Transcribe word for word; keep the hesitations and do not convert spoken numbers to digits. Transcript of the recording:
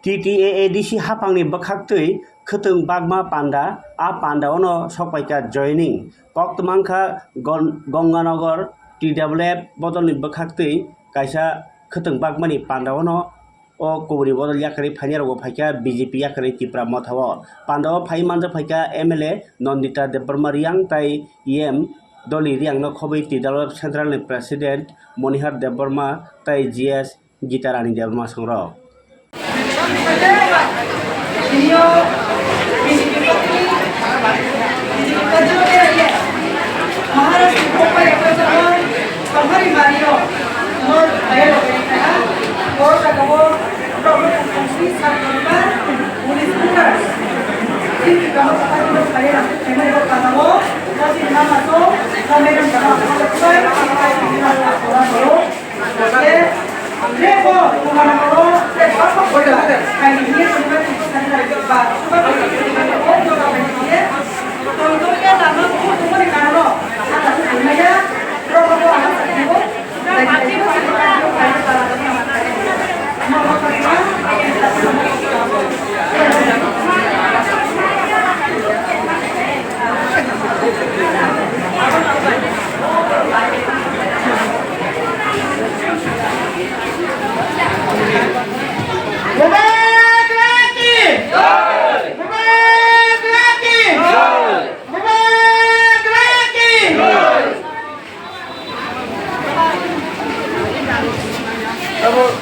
T T A A D C haphangni bwkhaktwi khwtwng bakma panda, a pandao no sokpaikha joining. Koktwma wngkha Gon-, Gonganagar T W F bodolni bwkhaktwi kaisa khwtwng bakmani pandao no o kubuni bodol yakarwi phainai rokbo phaikha B J P yakarwi Tipra Motha o. Pandao phai manjak phaikha M L A Nandita Debbarma Riang tai E M Dolly Riang no khobwi T W F Central ni President Monihar Debbarma tai G S Gitarani Debbarma songrok.